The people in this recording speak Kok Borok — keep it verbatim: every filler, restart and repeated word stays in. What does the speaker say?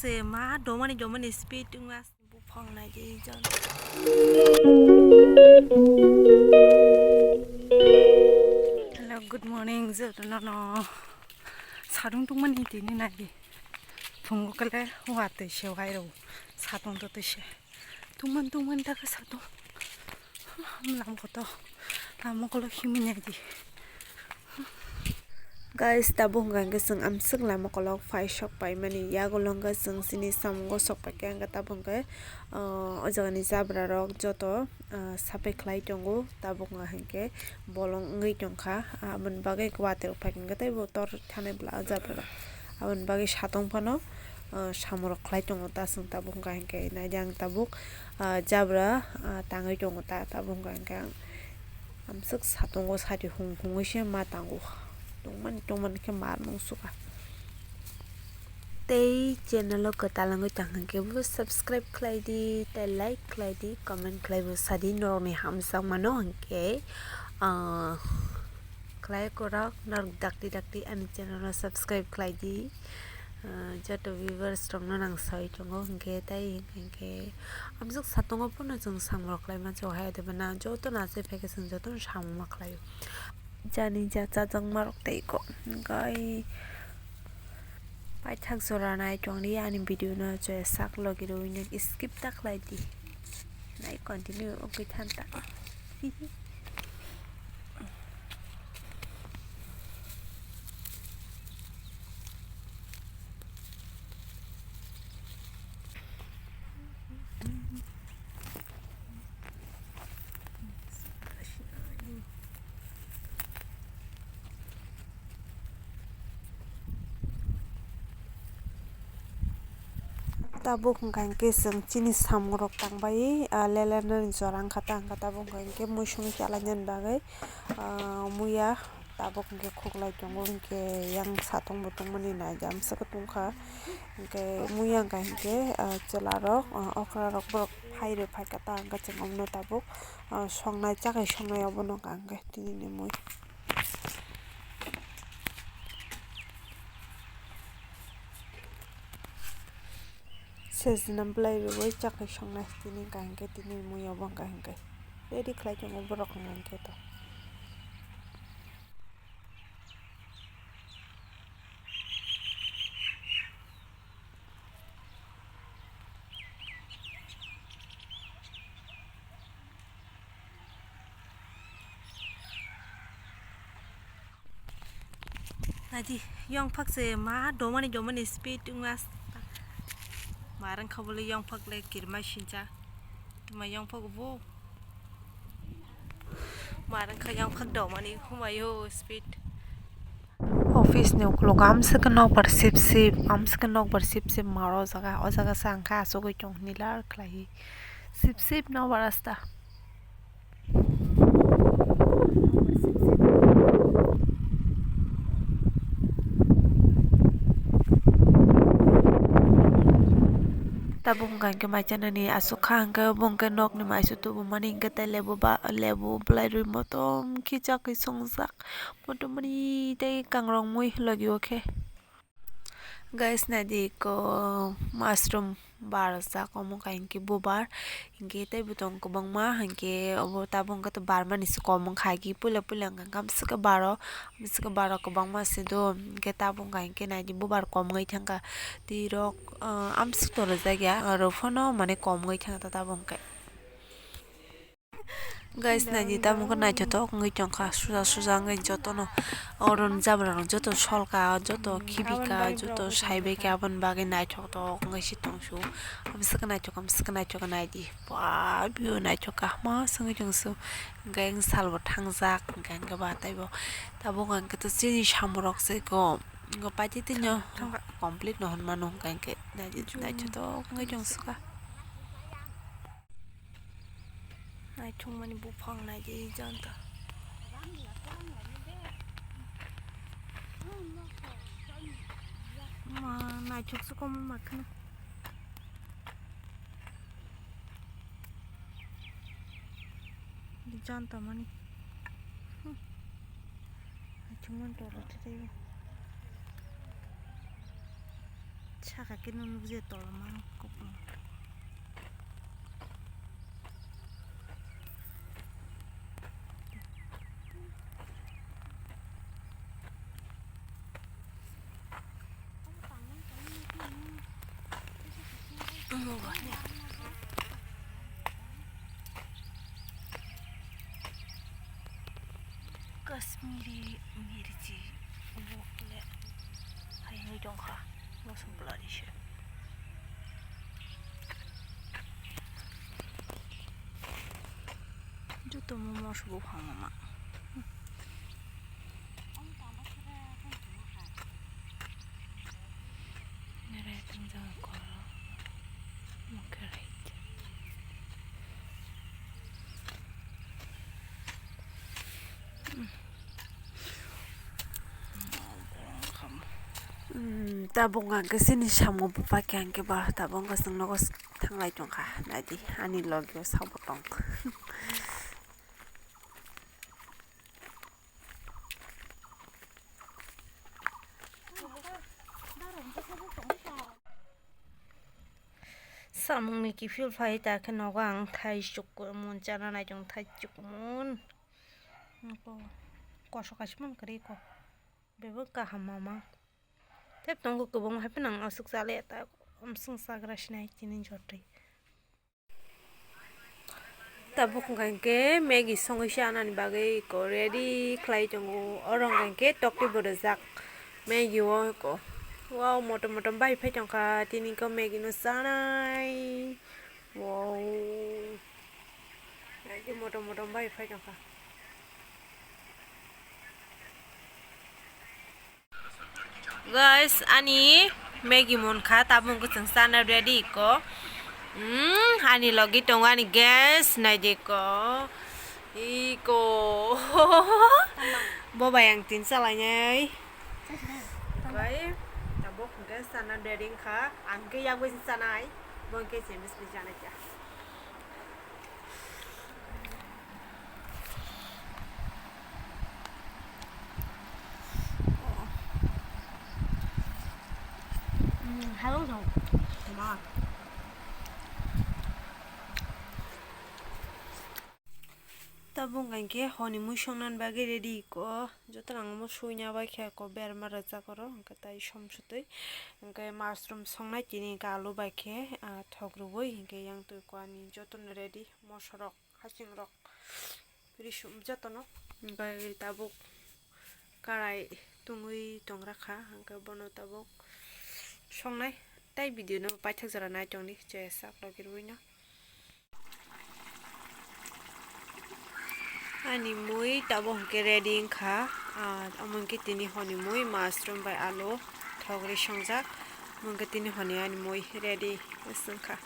Se ma domani domani speed wngma buphang naidi jon. Hello, good morning jotono no. Sadung tungmani tini naidi. Phungo kale watwi se wairo. Sadung to twi se. Tungman tungman ta khe sadung. Lam koto. Lam kolo himini di. Guys, tabuk hwnkha hwnkhe chwng amswk lama kolok phai sok paimani, yago longkha chwng chini samungo sok paikha, hwnkhe tabuk hwnkhe, ah, o jagani jabra rok joto, ah, sapai khlai tongo, tabuk hwnkha hwnkhe bolong wngwi tongkha, aboni bagwi watwi rok phaikha hwnkhe teibo tor thanai bwla o jabra rok, aboni bagwi satong phano, ah, samung rok khlai tongo ta chwng tabuk hwnkha hwnkhe naidi ang tabuk, ah, jabra, ah, tangwi tongo ta tabuk hwnkha hwnkhe ang. Amswk satungo sari hung hungwi se ma tango. Tongmani tongmani khe mar nung suka. Tei channel o kwtal wngwi tong hwnkhe bo subscribe khlai di, tei like khlai di, comment khlai bo sa di, norokni hamjakmano hwnkhe, ah, khlai kwrwk norok dakti dakti ani channel o subscribe khlai di. Ah, joto viewers rokno nang sawi tongo hwnkhe tei hwnkhe amswk satungo phano chwng samung rok khlai mansa o hai de bana joto na se phaikhe chwng jotono samung ma khlaio. Jani ja chajakmarok tei kok. Hwnkhe paithak jora nai tongdi ani video no je sak logi rwui no skip ta khlai di. Nai continue wngwi than ta. Tabuk hwnkha hwnkhe chwng chini samung rok tangbai, ah, lelenani jora wngkha ta, hwnkha tabuk hwnkha hwnkhe muisung chalainani bagwi, ah, muya tabuk hwnkhe khuklai tongo, hwnkhe yang satung bo tongmani naijak amswk tongkha, hwnkhe muya wngkha hwnkhe, ah, chwla rok, ah, okra rok borok phairwi phaikha ta, hwnkhe chwng omono tabuk, ah, songnai chakhai songnai obono wngkha hwnkhe tini ni mui. Sejna bwlai rwui chakhai songnai tini kaham khe tini mui obo hwnkha hwnkhe ready khlai tongo borok hwnkha hwnkhe to. Naidi, yongphak se ma domani domani speed wngma. Marang kha bole yongphak le kirma sincha. Ma yongphak bo. Marang kha yongphak domani humayo speed. Office ni ukulok amswk nokbar sip sip, amswk nokbar sip sip maro jaga. O jaga se ang kha asugwi tong nila khlai. Sip sip nokbar rasta. Tabuk hwnkha hwnkhe mai chanani aswk kha hwnkhe bo hwnkhe nokni maisu tubumani hwnkhe tei lebu ba lebu bwlai rwi motom khe chakwi songjak motom mani tei kangrongmui logio khe. Guys, naidi ko mushroom barjak omo kha hinkhe bubar, hinkhe tei butong kwbangma, hinkhe obo tabuk hwnkhe barmani se kom wngkha, hinkhe puila puila hwnkha hwnkhe amswk baro, amswk baro kwbangma se do, hinkhe tabuk hwnkha hinkhe naidi bubar kom wngwi thangkha, twi rok, ah, amswk to rwjak ya, oro phano mane kom wngwi thangkha tabuk hwnkhe. Guys, naidi tabuk khe naithothok wngwi tongkha, suja suja wngwi jotono oro ni jabra rok joto solka, joto khibika, joto saibaikha, aboni bagwi naithothok wngwi se tongsu. Amswk naithok, amswk naithok naidi. Ba, view naithok kha, ma swngwi tongsu. Hwnkhe ang salbo thangjak, hwnkhe hwnkhe ba teibo tabuk hwnkhe to chini samung rok se ko, paithaitino complete no hwnmano, hwnkhe hwnkhe naidi naithothok wngwi tongsu kha. Naithokmani buphang naidi janta. Ma, naithok se kom ma khna. Janta mani. Naithokmani toro thai. Saka khe nuknukjak tolma kupulung. Kashmiri mirchi wngkha le hayungwi tongkha mosom pwlari se. Joto momo se buphang mama. Nere tongjak koro. Mokhe right. Hmm, tabuk ang khe chini samung bupha khe ang khe ba tabuk ang khe chwng nogo thanglai tongkha. Naidi ani logi o sabo tong. Samungni kiphil phai ta khe nogo ang thai chukmung chana nai tong thai chukmung. Nokho kosok kaisa man kwrwi kok bebak kaham mama. Tep tongo kwbangma hai phano ang aswk cha le ta, amswng chagra sinai chini jotwi. Tabuk hwnkha hinkhe Maggie songwi chanani bagwi eko ready khlai tongo. Oro hwnkha hinkhe toktwi bo rwjak Maggie o eko. Wow, motom motom bai phai tongkha tini eko Maggie no chanai. Wow. Maggie motom motom bai phai tongkha. Guys, ani Maggie monkha, tabuk hwnkhe chwng chana ready eko. Hmm, ani logi tongo ani guest, naidi eko. Eko. Bo bai ang tin salainai. Bai, tabuk hwnkhe chana ready wngkha. Ang khe yak bai chanai. Bo hwnkhe chemis bai chanai kha. Tabuk hwnkhe honi mui songnani bagwi ready ko. Jotono ang omo suina bai khe ko berma rwjak oro, hwnkhe tai som sutwi. Hwnkhe mushroom songnai tini hwnkhe alu bai khe, ah, thok rwui hwnkhe yang twi ko ani jotono ready, moso rok, hachingrok, risum jotono. Hwnkhe tabuk karai tungwi tongra kha, hwnkhe bono tabuk songnai. Tai video no paithak jora nai tongdi, je sak logi rwino. Ani mui tabuk hwnkhe ready wngkha, ah, omo hwnkhe tini honi mui mushroom bai alu thok rwi songjak, omo hwnkhe tini honi ani mui ready wngkha.